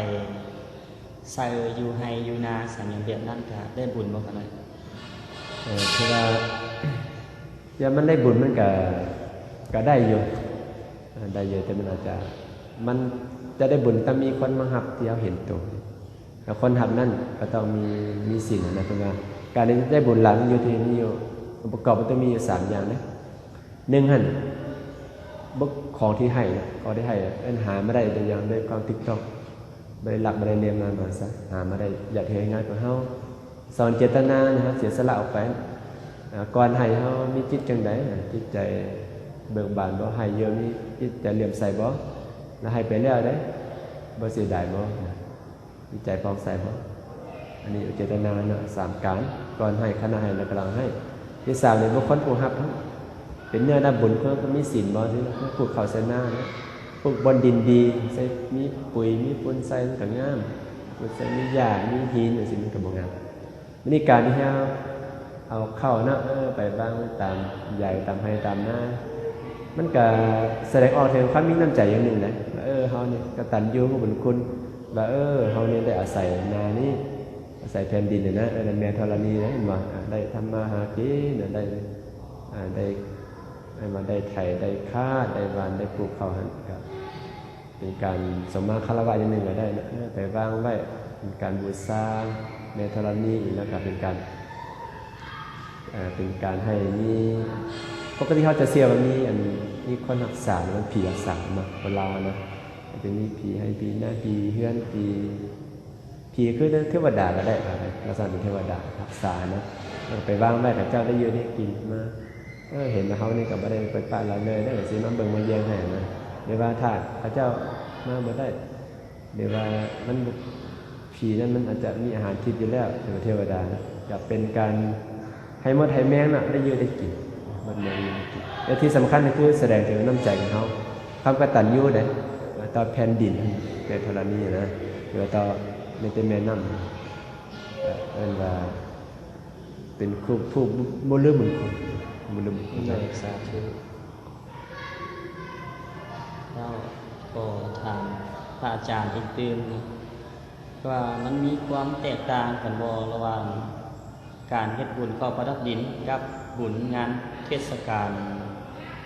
ໃສ່ຢູ່ໄຮ່ຢູ່ນາ ສາມຢ່າງແບບນັ້ນ ກະໄດ້ບຸນບໍ່ຄະນະ? ເອີ ຄືວ່າ ຢ່າມັນໄດ້ບຸນມັນກະ ກະໄດ້ຢູ່ ເອີ ໄດ້ຢູ່ ແຕ່ມັນອາດຈະ ມັນຈະໄດ້ບຸນຕ້ອງມີຄົນມາຮັບທີ່ເຮົາເຫັນໂຕ ແລ້ວຄົນຮັບນັ້ນກໍຕ້ອງມີ ມີສິນນະ ເພິ່ນວ່າການທີ່ໄດ້ບຸນຫຼາຍມັນຢູ່ທີ່ມີຢູ່ ອົງປະກອບມັນຕ້ອງມີຢູ່ສາມຢ່າງເດ້. ໜຶ່ງຫັ້ນ ບໍ່ ຂອງທີ່ໃຫ້ນະ ຂອງທີ່ໃຫ້ ເອີ້ນຫາມາໄດ້ໂດຍຢ່າງ ໂດຍຄວາມຖືກຕ້ອງ ບໍ່ໄດ້ລັກບໍ່ໄດ້ລຽນມາມາຊະ ຫາມາໄດ້ຢາກເຮັດໃຫ້ງານຂອງເຮົາ. ສອງ ເຈດຕະນານະ ເຮົາເສຍສະຫຼະອອກໄປ ອ່າ ກ່ອນໃຫ້ເຮົາມີຈິດຈັ່ງໃດ? ຈິດໃຈເບີກບານບໍ່? ໃຫ້ຢູ່ມີຈິດໃຈເຫຼື້ອມໃສບໍ່? ແລ້ວໃຫ້ໄປແລ້ວເດ້ ບໍ່ເສຍດາຍບໍ່? ມີໃຈຜ່ອງໃສບໍ່? ອັນນີ້ເຈດຕະນາເນາະ ສາມການ ກ່ອນໃຫ້, ຂະນະໃຫ້ ແລະ ກຳລັງໃຫ້. ທີສາມນີ້ ບຸກຄົນຜູ້ຮັບເປັນເນື້ອນຳບຸນ ຄືມີສິນບໍ່? ທີ່ປູກເຂົ້າໃສ່ນາເນາະ ປູກບ່ອນດິນດີ ໃສ່ ມີປຸ໋ຍ ມີຝຸ່ນໃສ່ ມັນກໍງາມ. ປູກໃສ່ມີຫຍ້າ ມີຫີນຈັ່ງຊີ້ ມັນກໍບໍ່ງາມ. ບາດນີ້ການທີ່ເຮົາເອົາເຂົ້າເນາະ ເອີ ໄປວາງຕາມໃຫຍ່ ຕາມໄຮ່ຕາມນາ ມັນກະສະແດງອອກເຖິງຄວາມມີນ້ຳໃຈຢ່າງໜຶ່ງນະ ວ່າ ເອີ ເຮົານີ້ກະຕັນຍູຮູ້ບຸນຄຸນ ວ່າ ເອີ ເຮົານີ້ໄດ້ອາໄສນານີ້ ອາໄສແຜ່ນດິນນີ້ນະ ເອີ ແມ່ທໍລະນີນະ ເຫັນບໍ່ ໄດ້ທຳມາຫາກິນ ໄດ້ ໄດ້ ໄດ້ມາ ໄດ້ໄຖ ໄດ້ຄາ ໄດ້ຫວ່ານ ໄດ້ປູກເຂົ້າຫັ້ນ ກະ ເປັນການສົມມາຄາລະວະຢ່າງໜຶ່ງກໍໄດ້ນະ ເອີ ໄປວາງໄວ້ເປັນການບູຊາແມ່ທໍລະນີ ແລ້ວກໍເປັນການ ເອີ ເປັນການໃຫ້ມີ ປົກກະຕິເຮົາຈະເຊື່ອວ່າມີ ອັນ ມີຄົນຮັກສາ ຫຼືວ່າຜີຮັກສາເນາະ ຄົນລາວເນາະ ຈະມີຜີໄຮ່ ຜີນາ ຜີເຮືອນ ຜີ ຜີຄືເທວະດາກໍໄດ້ ລັກສະນະເປັນເທວະດາຮັກສານະ ແລ້ວກໍໄປວາງໄວ້ ເຂົາເຈົ້າໄດ້ຢູ່ໄດ້ກິນມາ ເອີ ເຫັນວ່າເຮົານີ້ກໍບໍ່ໄດ້ປ່ອຍປະລະເລີຍເດີ ຊິມາເບິ່ງມາແຍງໃຫ້ນະ ຫຼືວ່າຖ້າເຂົາເຈົ້າມາບໍ່ໄດ້ ຫຼືວ່າມັນ ຜີນັ້ນມັນອາດຈະມີອາຫານທິບຢູ່ແລ້ວ ຫຼືວ່າເທວະດານະ ກໍເປັນການ ໃຫ້ມົດໃຫ້ແມງເນາະ ໄດ້ຢູ່ໄດ້ກິນ ມົດແມງຢູ່ໄດ້ກິນ ແລະທີ່ສຳຄັນກໍຄືສະແດງເຖິງນ້ຳໃຈຂອງເຮົາ ຄວາມກະຕັນຍູເດ້ ຕໍ່ແຜ່ນດິນແມ່ທໍລະນີນະ ຫຼືວ່າຕໍ່ແມ່ແຕ່ແມ່ນ້ຳ ເອີ້ນວ່າເປັນຜູ້ ຜູ້ບໍ່ລືມບຸນຄຸນ ບໍ່ລືມບຸນຄຸນ. ໂດຍ ສາທຸ. ແລ້ວຂໍຖາມພະອາຈານອີກຕື່ມ ວ່າມັນມີຄວາມແຕກຕ່າງກັນບໍ່ ລະຫວ່າງການເຮັດບຸນເຂົ້າປະດັບດິນກັບບຸນງານເທດສະການ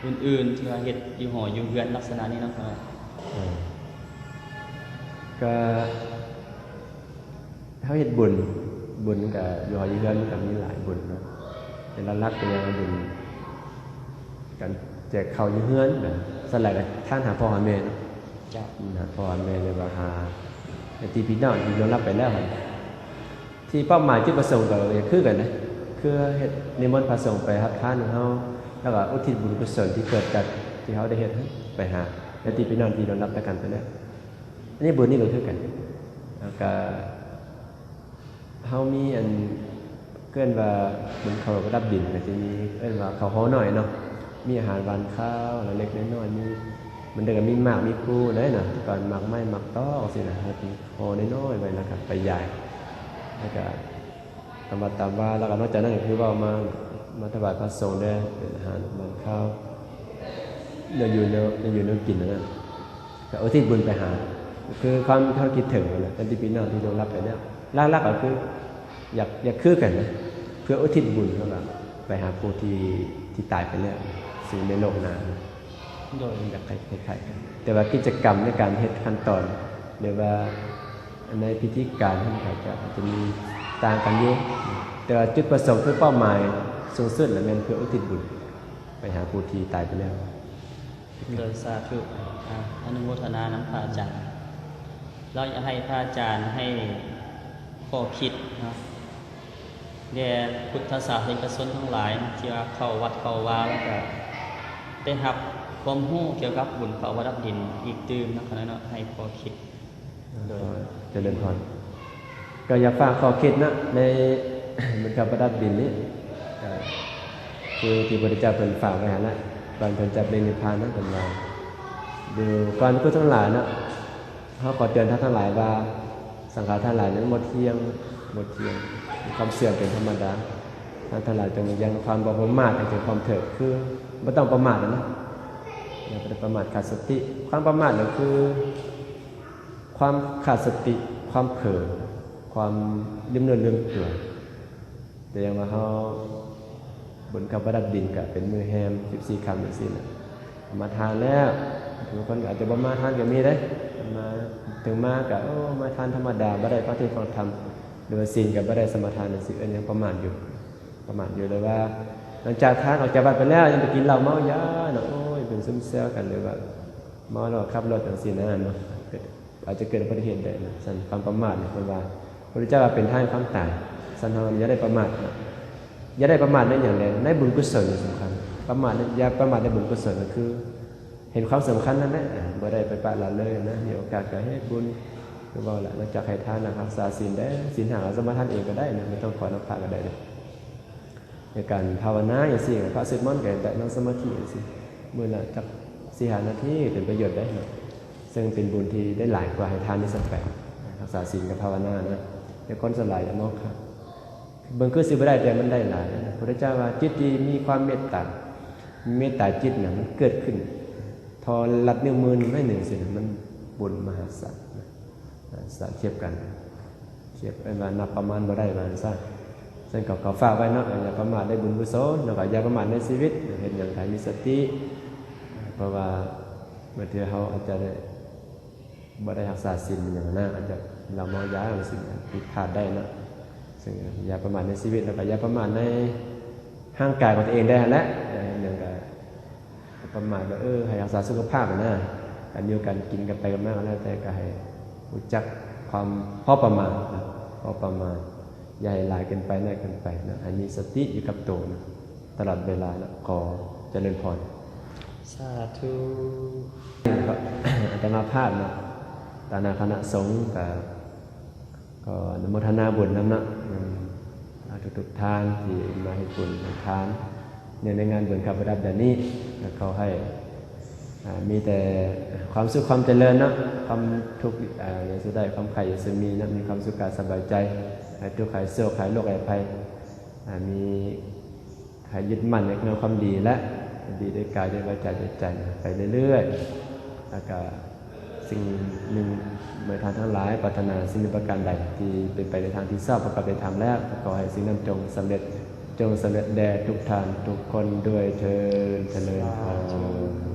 ອື່ນໆ ທີ່ວ່າເຮັດຢູ່ຫໍຢູ່ເຮືອນລັກສະນະນີ້ເນາະ? ເອີ ກະ ເຮົາເຮັດບຸນ ບຸນກະຢູ່ຫໍຢູ່ເຮືອນມັນກະມີຫຼາຍບຸນເນາະ ແຕ່ຫຼັກໆກໍຍັງເປັນບຸນການແຈກເຂົ້າຢູ່ເຮືອນນະ ສ່ວນຫຼາຍກໍທານຫາພໍ່ຫາແມ່ເນາະ ເຈົ້າ ຫາພໍ່ຫາແມ່ ຫຼືວ່າຫາຍາດຕິພີ່ນ້ອງທີ່ລ່ວງລັບໄປແລ້ວຫັ້ນ ທີ່ເປົ້າໝາຍຈຸດປະສົງກໍຄືກັນນະ ຄືເຮັດນິມົນພະສົງໄປຮັບທານນຳເຮົາ ແລ້ວກໍອຸທິດບຸນກຸສົນທີ່ເກີດຈາກທີ່ເຮົາໄດ້ເຮັດຫັ້ນໄປຫາຍາດຕິພີ່ນ້ອງທີ່ລ່ວງລັບຈາກກັນໄປແລ້ວ ອັນນີ້ບຸນນີ້ກໍຄືກັນ ແລ້ວກະ ເຮົາມີອັນເອີ້ນວ່າບຸນເຂົ້າປະດັບດິນ ກໍຈະມີເອີ້ນວ່າເຂົ້າຫໍນ້ອຍເນາະ ມີອາຫານຫວານຄາວເລັກໆນ້ອຍໆ ມີບາງເທື່ອກໍມີໝາກມີພູໄດ້ນະ ແຕ່ກ່ອນໝາກໄມ້ໝາກຕອກຊີ້ນະ ເຮັດເປັນຫໍນ້ອຍໆໄວ້ ແລ້ວກໍໄປຢາຍ ແລ້ວກໍຕາມວັດຕາມວາ ແລ້ວກໍນອກຈາກນັ້ນກໍຄືເວົ້າມາ ມາຖວາຍພະສົງແດ່ ເປັນອາຫານຫວານຄາວ ແນວຢູ່ແນວ ແນວຢູ່ແນວກິນນັ້ນນະ ກໍອຸທິດບຸນໄປຫາ ຄືຄວາມເຮົາຄິດເຖິງຫັ້ນແຫຼະ ຍາດຕິພີ່ນ້ອງທີ່ລ່ວງລັບໄປແລ້ວ ຫຼັກໆກໍຄື ຢາກ ຢາກຄືກັນນະ ເພື່ອອຸທິດບຸນ ແລ້ວກໍໄປຫາຜູ້ທີ່ ທີ່ຕາຍໄປແລ້ວ ທີ່ຢູ່ໃນໂລກໜ້າ ໂດຍ ຢາກໃຫ້ຄ້າຍໆກັນ ແຕ່ວ່າກິດຈະກຳໃນການເຮັດຂັ້ນຕອນ ຫຼືວ່າໃນພິທີການ ມັນກໍອາດຈະ ອາດຈະມີຕ່າງກັນຢູ່ ແຕ່ວ່າຈຸດປະສົງ ຄືເປົ້າໝາຍສູງສຸດລະແມ່ນເພື່ອອຸທິດບຸນໄປຫາຜູ້ທີ່ຕາຍໄປແລ້ວ. ໂດຍ ສາທຸ ອາ ອະນຸໂມທະນານຳພະອາຈານ ແລ້ວຢາກໃຫ້ພະອາຈານໃຫ້ຂໍ້ຄິດເນາະ ແດ່ພຸດທະສາສະນິກະຊົນທັງຫຼາຍ ທີ່ວ່າເຂົ້າວັດເຂົ້າວາ ແລ້ວກະໄດ້ຮັບຄວາມຮູ້ກ່ຽວກັບບຸນເຂົ້າປະດັບດິນອີກຕື່ມນະ ເນາະ ໃຫ້ຂໍ້ຄິດ. ໂດຍ ຈະເລີນພອນ ກໍຢາກຝາກຂໍ້ຄິດນະ ໃນບຸນເຂົ້າປະດັບດິນນີ້ ກໍຄືທີ່ພະພຸດທະເຈົ້າເພິ່ນຝາກໄວ້ຫັ້ນລະ ກ່ອນເພິ່ນຈະປະລິນິບພານນະ ເພິ່ນວ່າ ຢູ່ ກ່ອນພິກຂຸທັງຫຼາຍເນາະ ເຮົາຂໍເຕືອນທ່ານທັງຫຼາຍວ່າ ສັງຂານທັງຫຼາຍນັ້ນບໍ່ທ່ຽງ ບໍ່ທ່ຽງ ມີຄວາມເສື່ອມເປັນທຳມະດາ ທ່ານທັງຫຼາຍຈົ່ງຍັງຄວາມບໍ່ປະໝາດໃຫ້ເຖິງຄວາມເທີດ ຄືບໍ່ຕ້ອງປະໝາດນະ ຢ່າໄປປະໝາດ ຂາດສະຕິ ຄວາມປະໝາດກໍຄື ຄວາມຂາດສະຕິ ຄວາມເຜີ ຄວາມລືມເນື້ອລືມຕົວ ແຕ່ຢ່າງວ່າເຮົາ ບຸນເຂົ້າປະດັບດິນກະເປັນມື້ແຮມສິບສີ່ຄ່ຳຈັ່ງຊີ້ນະ ມາທານແລ້ວ ບາງຄົນອາດຈະບໍ່ມາທານກໍມີເດ້ ມາ ເຖິງມາກະ ໂອ້ ມາທານທຳມະດາ ບໍ່ໄດ້ຟັງເທດຟັງທຳ ຫຼືວ່າສິນກໍບໍ່ໄດ້ສະມາທານຈັ່ງຊີ້ ເອີ້ນຫຍັງ ປະໝາດຢູ່ ປະໝາດຢູ່ ຫຼືວ່າຫຼັງຈາກທານອອກຈາກວັດໄປແລ້ວ ຍັງໄປກິນເຫຼົ້າເມົາຢາເນາະ ໂອ້ຍ ເປັນຊຶມເສຍກັນ ຫຼືວ່າເມົາແລ້ວຂັບລົດຈັ່ງຊີ້ນະເນາະ ອາດຈະເກີດອຸບັດຕິເຫດໄດ້ນະ ຊັ້ນຄວາມປະໝາດນີ້ເພິ່ນວ່າ ພະພຸດທະເຈົ້າວ່າເປັນທາງແຫ່ງຄວາມຕາຍ ຊັ້ນເຮົາຢ່າໄດ້ປະໝາດເນາະ ຢ່າໄດ້ປະໝາດໃນຫຍັງແດ່ ໃນບຸນກຸສົນນີ້ສຳຄັນ. ປະໝາດ ຢ່າປະໝາດໃນບຸນກຸສົນ ກໍຄືເຫັນຄວາມສຳຄັນນັ້ນແຫຼະ ບໍ່ໄດ້ໄປປະລະເລີຍນະ. ມີໂອກາດກໍເຮັດບຸນ ຄືເວົ້າແຫຼະ ນອກຈາກໃຫ້ທານແລ້ວ ຮັກສາສິນແດ່ ສິນຫ້າເຮົາສະມາທານເອງກໍໄດ້ນະ ບໍ່ຕ້ອງຂໍນຳພະກໍໄດ້ເດ້. ໃນການພາວະນາຈັ່ງຊີ້ ພະສວດມົນກໍໄດ້ ນັ່ງສະມາທິຈັ່ງຊີ້ ມື້ລະຈັກສີ່ຫ້ານາທີ ເປັນປະໂຫຍດໄດ້ເນາະ. ເຊິ່ງເປັນບຸນທີ່ໄດ້ຫຼາຍກວ່າໃຫ້ທານດ້ວຍຊ້ຳໄປ. ຮັກສາສິນກັບພາວະນານະ ແຕ່ຄົນສ່ວນຫຼາຍຢາກມອງຂ້າມ. ເບິ່ງຄືຊິບໍ່ໄດ້ ແຕ່ມັນໄດ້ຫຼາຍ. ພະພຸດທະເຈົ້າວ່າ ຈິດທີ່ມີຄວາມເມດຕາ ເມດຕາຈິດນະ ມັນເກີດຂຶ້ນ ທໍ່ລັດນິ້ວມືໜ້ອຍໜຶ່ງຊີ້ນະ ມັນບຸນມະຫາສານນະ. ສະທຽບກັນ ທຽບ ເອີ້ນວ່ານັບປະມານບໍ່ໄດ້ວ່າຊັ້ນຊະ. ເຊິ່ງກໍຂໍຝາກໄວ້ເນາະ ຢ່າປະໝາດໃນບຸນກຸສົນ ແລ້ວກໍຢ່າປະໝາດໃນຊີວິດ ເຮັດຫຍັງໃຫ້ມີສະຕິ ເພາະວ່າບາງເທື່ອເຮົາອາດຈະໄດ້ ບໍ່ໄດ້ຮັກສາສິນຫຍັງນະ ອາດຈະເຫຼົ້າເມົາຢາ ມັນຊິຜິດພາດໄດ້ເນາະ. ເຊິ່ງຢ່າປະໝາດໃນຊີວິດ ແລ້ວກໍຢ່າປະໝາດໃນຮ່າງກາຍຂອງຕົວເອງໄດ້ຫັ້ນແຫຼະ. ເຮັດຫຍັງກໍປະໝາດວ່າ ເອີ ໃຫ້ຮັກສາສຸຂະພາບນະ ການຢູ່ການກິນກັນໄປກັນມາກໍແລ້ວແຕ່ ກໍໃຫ້ຮູ້ຈັກຄວາມພໍປະມານນະ ພໍປະມານ ຢ່າໃຫ້ຫຼາຍເກີນໄປ ໜ້ອຍເກີນໄປນະ ໃຫ້ມີສະຕິຢູ່ກັບໂຕນະ ຕະຫຼອດເວລານະ. ຂໍຈະເລີນພອນ. ສາທຸ. ອາດຕະມາພາບເນາະ ຕາໜ້າຄະນະສົງ ກໍ ກໍອະນຸໂມທະນາບຸນນຳເນາະ ນຳທຸກໆທ່ານທີ່ມາເຮັດບຸນເຮັດທານ ເນື່ອງໃນງານບຸນຂ້າວປະດັບເດືອນນີ້. ກໍຂໍໃຫ້ ອ່າ ມີແຕ່ຄວາມສຸກຄວາມຈະເລີນເນາະ ຄວາມທຸກ ອ່າ ຢ່າສູ່ໄດ້ ຄວາມໄຂ້ຢ່າສູ່ມີເນາະ ມີຄວາມສຸກກາຍສະບາຍໃຈ ຫາຍທຸກຫາຍໂສກ ຫາຍໂລກຫາຍໄພ ອ່າ ມີ ໃຫ້ຍຶດໝັ້ນໃນຄຸນງາມຄວາມດີ ແລະ ດີດ້ວຍກາຍ ດ້ວຍວາຈາ ດ້ວຍໃຈ ໄປເລື້ອຍໆ. ແລ້ວກະສິ່ງໜຶ່ງ ເມື່ອທ່ານທັງຫຼາຍປາດຖະໜາສິ່ງໜຶ່ງປະການໃດ ທີ່ເປັນໄປໃນທາງທີ່ຊອບປະກອບດ້ວຍທຳແລ້ວ ກໍຂໍໃຫ້ສິ່ງນັ້ນຈົ່ງສຳເລັດ ຈົ່ງສຳເລັດແດ່ທຸກທ່ານທຸກຄົນດ້ວຍເທີ້ນ. ຈະເລີນພອນ.